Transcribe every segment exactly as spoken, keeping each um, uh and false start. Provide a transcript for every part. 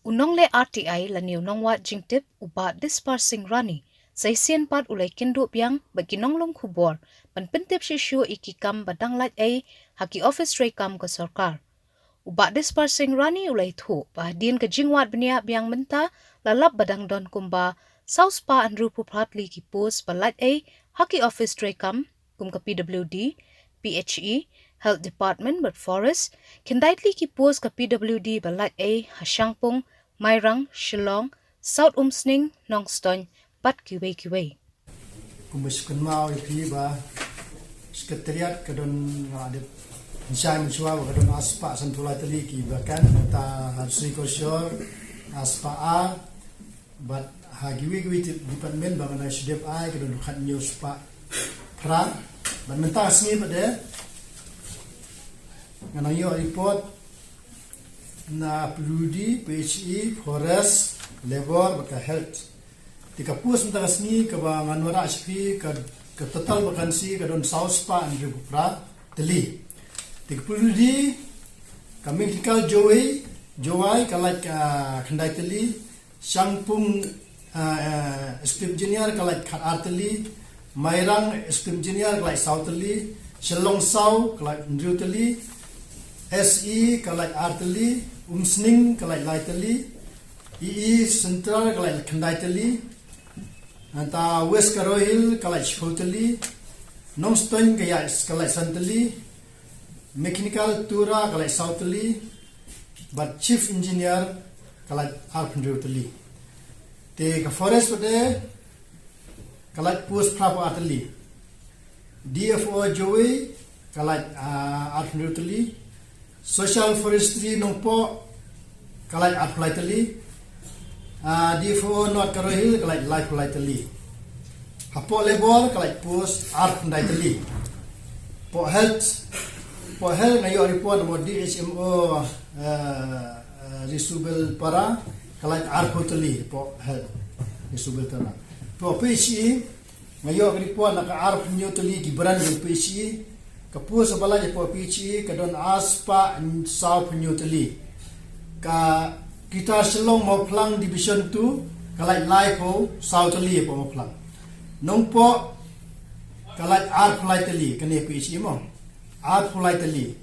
U nongleh R T I lane u nongwad jingtip u Bah Dispar Singh Rani sa shisien pat u la ïakynduh biang bad ki nonglum khubor ban pyntip shuh shuh ïa ki kam ba dang lait ei ha ki ophis treikam ka sorkar. U Bah Dispar Singh Rani u la ïathuh ba hadien ka jingwad bniah biang mynta la lap ba dang don kumba saw spah hynriewphew phra tylli ki post ba lait ei ha ki ophis treikam kum ka P W D, P H E, Health Department bad Forest, khyndai tylli ki post ka P W D ba lait ei ha Shangpung, Mairang, Shillong, South Umsning, Nongstoiñ bad kiwei kiwei. Kumba shu kynmaw ïa phi ba Secretariat ka don, nga la dep shai mynshuwa ba ka don ar spah sanphew lai tylli ki vacant, mynta ha Sri Korshor ar spah ar, bad ha kiwei kiwei department ba nga dang shu dep ai ka don khathynñiew spah phra. Bad mynta ka sngi pat de nga dang ïoh report na P W D, P H E, Forest, Labour bad ka Health. Te ka post mynta ka sngi kaba ngan wanrah sha phi, ka, ka total vacancy ka don saw spah hynriewphew phra tylli. Te ka P W D, ka Mechanical Jowai, Jowai ka lait, ah, khyndai tylli, Shangpung, ah, ah, Executive Engineer ka lait khatar tylli, Mairang Executive Engineer ka lait saw tylli, Shillong South ka lait hynriew tylli, S E ka lait ar tylli, Umsning ka lait lai tylli, E E Central ka lait khyndai tylli, nangta West Garo Hills ka lait shiphew tylli, Nongstoiñ ka ïa ka lait san tylli, Mechanical Tura ka lait saw tylli, bad Chief Engineer ka lait arphew hynriew tylli. Te ka Forest pat de ka lait post phraphew ar tylli. D F O Jowai ka lait, ah, arphew hynriew tylli. Social Forestry Nongpoh ka lait arphew lai tylli. Ah, D F O North Garo Hills ka lait laiphew lai tylli. Hapoh Labour ka lait post arphew khyndai tylli. Hapoh Health, hapoh Health nga ïoh report na D H M O, eh, eh, Risubelpara ka lait arphew tylli hapoh Health Risubelpara. Hapoh P H E nga ïoh ka report na ka arphew hynñiew tylli ki brand jong P H E, ka post ba lait hapoh P H E ka don ar spah sawphew hynñiew tylli. Ka Greater Shillong Mawphlang Division two ka lait laiphew saw tylli hapoh Mawphlang. Nongpoh ka lait arphew lai tylli, kane P H E mo. Arphew lai tylli.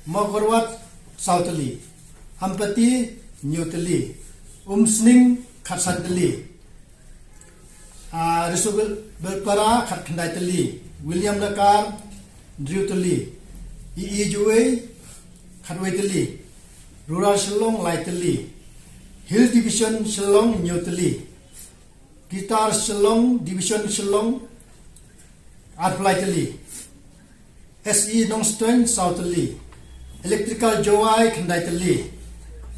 Mawkyrwat saw tylli. Ampati hynñiew tylli. Umsning khatsan tylli. Ah, Risubelpara khatkhyndai tylli. Williamnakar hynriew tylli. E E Jowai khatwei tylli. Rural Shillong lai tylli. Hill Division Shillong hynñiew tylli. Greater Shillong Division Shillong arphew lai tylli. S E Nongstoiñ saw tylli. Electrical Jowai khyndai tylli.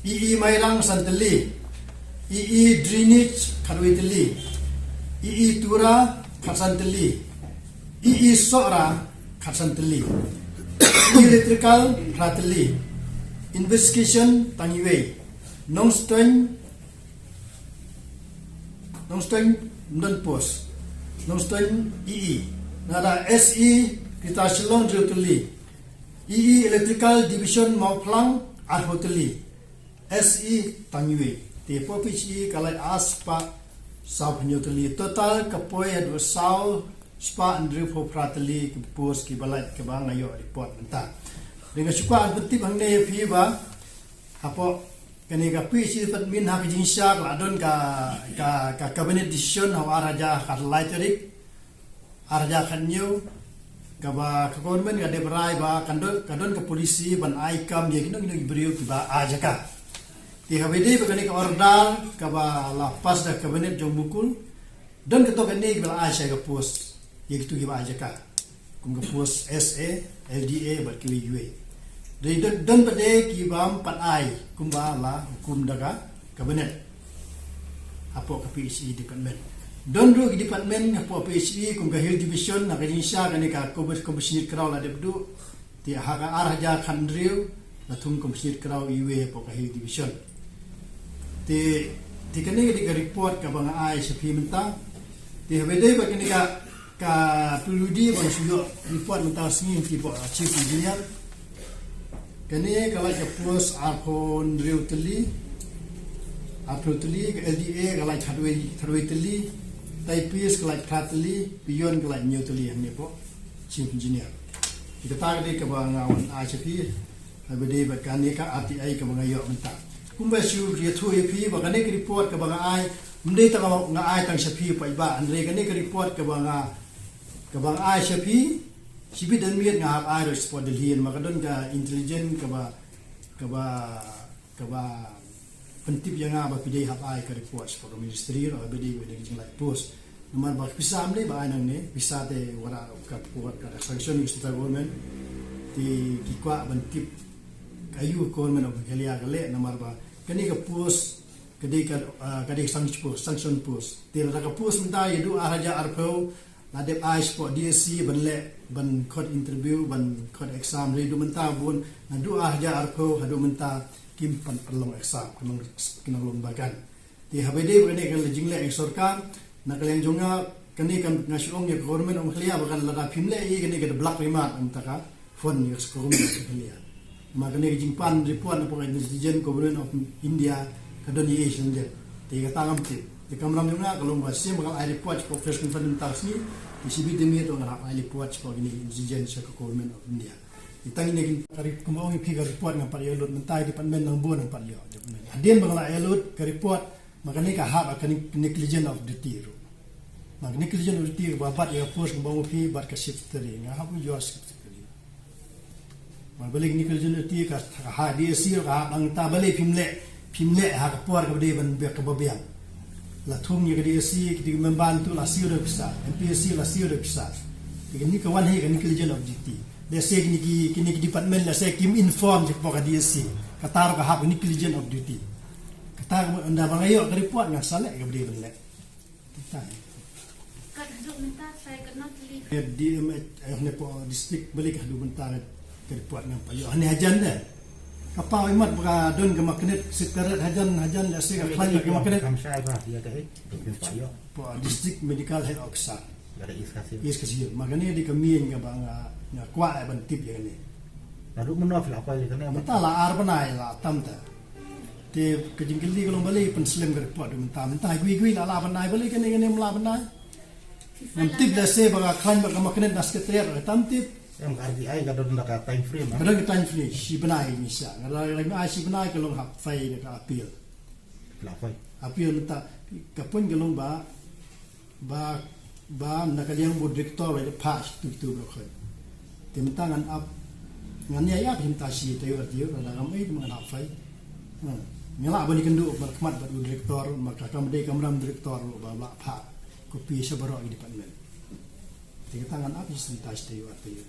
E E Mairang san tylli. E E Drainage khatwei tylli. E E Tura khatsan tylli. E E Sohra khatsan tylli. E E Electrical phra tylli. Investigation tang iwei. Nongstoiñ Nongstoiñ ym don post. Nongstoiñ E E. Nada S E Greater Shillong hynriew tylli. E E Electrical Division Mawphlang arphew tylli. S E tang iwei. Te hapoh P H E ka lait ar spah sawphew hynñiew tylli. Total ka poi haduh saw spah hynriewphew phra tylli ki post kiba lait kaba nga ïoh report mynta. Te nga shu kwah ban pyntip hangne ïa phi ba hapoh kane ka P H E department ha ka jingshisha ka la don ka, ka, ka cabinet decision ha u ar hajar khatlai tarik, ar hajar khathynñiew, kaba ka government ka dep rai ba kan don, ka don ka policy ban ai kam ïa kino kino ki briew kiba ai jaka. Te haba ïadei bad kane ka order kaba la pass da ka cabinet jong u Mukul, don kato kane kiba la ai sha ka post ïa kito kiba ai jaka. Kum ka post S A, L D A bad kiwei kiwei. Dei don, don pat de ki bym pat ai kumba la hukum da ka cabinet hapoh ka P H E department. Don ruh ki department hapoh P H E kum ka Hill Division, ha ka jingshisha kane ka Commis-, Commissioner Kraw la dep duh. Te ha ka ar hajar khathynriew la thung Commissioner Kraw iwei hapoh ka Hill Division. Te, te kane ka dei ka report kaba nga ai sha phi mynta. Te haba ïadei bad kane ka, ka P W D ba nga shu ïoh report mynta ka sngi, te hapoh Chief Engineer. Kane ka lait ka post arphew hynriew tylli. Arphew tylli, ka L D A ka lait khatwei, khatwei tylli, typist ka lait phra tylli, peon ka lait hynñiew tylli hangne hapoh chief engineer. Te kata ka dei kaba nga wan ai sha phi, haba dei bad kane ka R T I kaba nga ïoh mynta. Kumba shu ïathuh ïa phi ba kane ka report kaba nga ai, ym dei tang nga ai tang sha phi paidbah, hynrei kane ka report kaba nga, kaba nga ai sha phi, shibit dang miet nga hap ai ruh shapoh Delhi, namar ka don ka intelligence kaba, kaba kaba pyntip ïa nga ba phi dei hap ai ka report shapoh ka ministry ruh haba dei bad ka jinglait post. Namar ba ka pisa ym dei ba ai nangne, pisa te wanrah ka, ka, ka sanction na ka central government. Te ki kwah ban tip ka aïu ka Government of Meghalaya ka leh, namar ba kane ka post ka dei ka, ah, ka dei ka sanction post, sanction post. Te lada ka post mynta ïa duh ar hajar arphew, la dep ai shapoh D S C ban leh, ban khot interview, ban khot exam, hynrei haduh mynta bun, naduh ar hajar arphew haduh mynta kim pat pynlong exam, ki nong, ki nong long bagan. Te haba dei ba kane ka la jingleh ïa ka sorkar, na ka liang jong nga, kane kan nga shu ong ïa ka Government of Meghalaya ba kan lada phim leh ïa kane ka da blah remark mynta ka fund ïa ka Government of India. Ma kane ka jingpan report na pdeng Intelligence Government of India ka don ïa shen jet. Te kata ngam tip. Te kamram jong nga ka long ba shisien ba ka la ai report shapoh press conference mynta ka sngi. Te shibit dang miet ruh nga hap ai report shapoh kine ki intelligence sha ka Government of India. Te tang kine ki, ka rep-, kumba ong ïa phi ka report ngam pat ïoh lut mynta, department nang bun ngam pat ïoh. Hadien ba nga la ïoh lut ka report, ma kane ka hap ka ne-, negligence of duty ruh. Ma ka negligence of duty ba bat ïa ka post kumba ong phi bad ka secretary, nga hap ïoh secretary. Ma balei ka negligence of duty ka, ka ha D S C ruh ka hap nangta, balei phim leh, phim leh ha ka por kaba dei ban biang, kaba biang. La thung ïa ka D S C, ki dei ki member tu la siew da pisa, M P S C la siew da pisa. Te kane ka wan hi ka negligence of duty. Lehse kine ki, kine ki department lehse kim inform ïa ka por ka D S C. Kata ruh ka hap ka negligence of duty. Kata ka ynda ba nga ïoh ka report nga sa leh kaba dei ban leh. Kat haduh mynta sa ïa ka notely. Ka D M H, eh, ne po district balik haduh mynta ka report ngam pat ïoh. Hane hajan de. Ka paw imat ba ka don ka magnet, sit karet hajan, hajan lehse ka khlaiñ ka magnet. Kam shai ba ïa ka, eh, ka pa ïoh. Po district medical health officer. Ïa ka East Khasi Hills. East Khasi Hills. Ma kane dei ka main kaba nga, nga kwah ban tip ïa kane. Naduh mynno phi la apply ïa kane? Mynta la ar bnai la tam ta. Te ka jingkylli ka long balei pynslem ka report mynta, mynta gui gui la lah ban ai, balei kane kane ym lah ban ai. Ngam tip lehse ba ka khlaiñ bad ka magnet na secretariat, ngam tip. Em, ka R T I ka don da ka time frame, eh? Ka don ka time frame, shi bnai ngi sha. Nga da, nga da ai shi bnai ka long hap file da ka appeal. Hap file. Appeal mynta ka point ka long ba ba, ba na ka liang u director ba ïa phah shi tu tu bro khoi. Te mynta ngan ap, ngan ïa ap mynta shi taïew taïew, lada kam ei te ngan ap file. Hmm. Nga lah ban ïakynduh markhmat bad u director, ma ka kam dei kamram director ba la phah copy sha baroh ki department. Te kata ngan ap shi mynta shi taïew taïew.